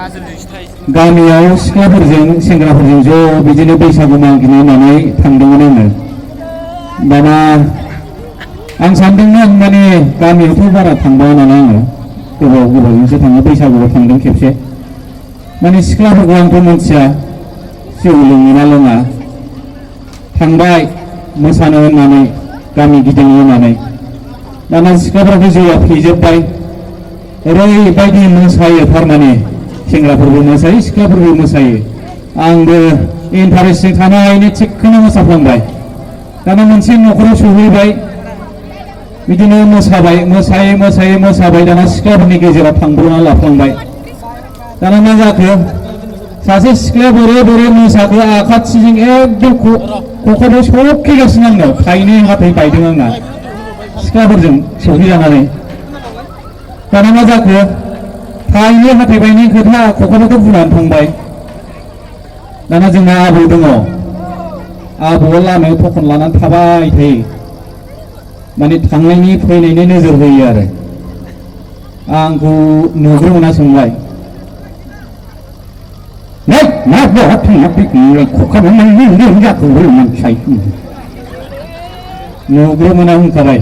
गामियाव सिख्लाफोरजों सेंग्राफोरजों ज' बिदिनो बैसागु मागिनो होननानै थांदोंमोन आङो। दाना आं सानदोंमोन माने गामियावथ' बारा थांबावा नालाय आङो गोबाव गोबावजोंसो थाङो, बैसागुआव थांदों खेबसे। माने सिख्लाफोरखौ आंथ' मिथिया जौ लोङो ना लोङा, थांबाय मोसानो होननानै गामि गिदिंनो होननानै। दाना सिख्लाफ्राबो जौआ फेजोब्बाय, ओरैबायदि मोसायो थारमाने सेंग्राफोरबो मोसायो सिख्लाफोरबो मोसायो। आंबो इन्टारेस्टजों थानायनो थिगखौनो मोसाफ्लांबाय। दाना मोनसे न'खराव सहैबाय, बिदिनो मोसाबाय, मोसायै मोसायै मोसाबाय। दाना सिख्लाफोरनि गेजेराव थांब्रना लाफ्लांबाय। दाना मा जाखो, सासे सिख्लाया बोरै बोरै मोसाखो आखाथिजों एकदम खखायाव सौखिगासिनो आंनाव, थाइनै हाथाय बायदों आंना सिख्लाफोरजों सौहैजानानै। दाना मा जाखो, थाइनै हाथाय बायनाय खोथा खखाखौथ' बुंनानै थांबाय। दाना जोंना आबौ दङ, आबौआ लामायाव थखन लानानै थाबाय थायो, माने थांनायनि फैनायनि नोजोर होयो आरो। आंखौ नुग्रोमोना सोंबाय, मा बहा थांना फैखो खखाबो मोननो जाखो मानसिया, नुग्रोमोना होनखाबाय।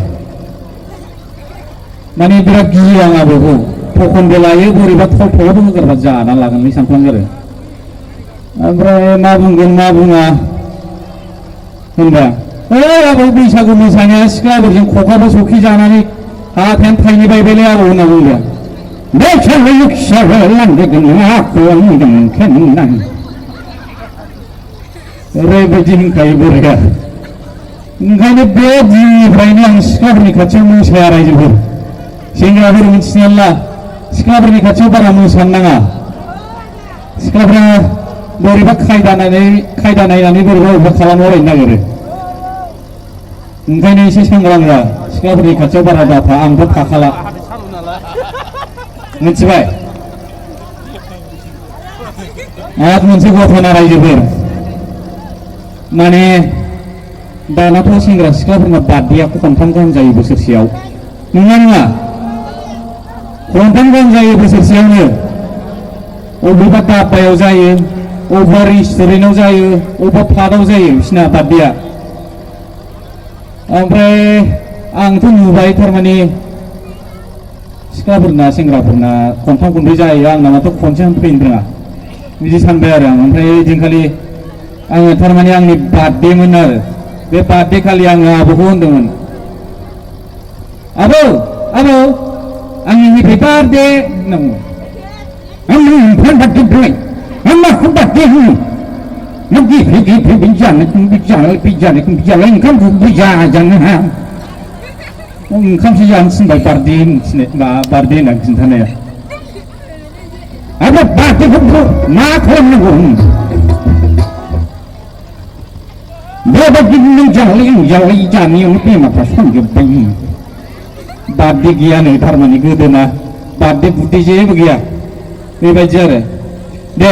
माने बिराद गियो आं आबौखौ, थखनबो लायो, बोरैबा थलथलावबो होगारबा जाना लागोनलै सानफ्लांगारो। ओमफ्राय मा बुंगोन मा बुङा होनबा, आबौ बैसागु मोसानाया सिख्लाफोरजों खखाबो सौखि जानानै हाथायानो थाइनै बायबायलै आबौ होनना बुंबाय। ओरैबायदि होनखायो बोराया। ओंखायनो बे दिननिफ्रायनो आं सिख्लाफोरनि खाथियाव मोसाया रायजोफोर, सेंग्राफोर मिथिनानै ला, सिख्लाफोरनि खाथियाव बारा मोसानो नाङा। सिख्लाफ्रा बोरैबा खायदा नायनानै बोरैबा बोरैबा खालामलाबायनो नागिरो। ओंखायनो एसे सांग्रां जा, सिख्लाफोरनि खाथियाव बारा दाथा, आंथ' थाखाला, मिथिबाय। आरो मोनसे घटना रायजोफोर, माने दानाथ' सेंग्रा सिख्लाफोरना बार्थडेआ खनथाम गाहाम जायो बोसोरसेयाव, नङा नङा खनथाम गाहाम जायो बोसोरसेयावनो। अबेबा दाब्बायाव जायो, अबेबा रेस्टुरेन्टआव जायो, अबेबा फ्लाटआव जायो बिसिना बार्थडेआ। ओमफ्राय आंथ' नुबाय थारमाने सिख्लाफोरना सेंग्राफोरना खनथाम खनब्रै जायो, आंनाथ' खनसेयानो फैनो रोङा, बिदि सानबाय आरो आं। ओमफ्राय ओइदिनखालि आङो थारमाने आंनि बार्थडेमोन आरो, बे बार्थडे खालि आङो आबौखौ होनदोंमोन, आबौ आबौ आंनि हेपि बार्थडे होनना बुङो। आंनि बार्थडे ब्राय आंखौ बार्थडे होनो नों गिफ्ट जानाय ओंखामखौ जानो हा, ओंखामसो जानो थिनबाय बार्थडे बार्थडे होनना खिन्थानाया। आरो बार्थडेखौ मा खालामनांगौ, बेबायदि नों जालाय जानायावनो बेमारफ्रा संजोब्बाय। बार्थडे गैया नै थारमाने गोदोना बार्थडे बुर्थडे जेबो गैया, बेबायदि आरो। दे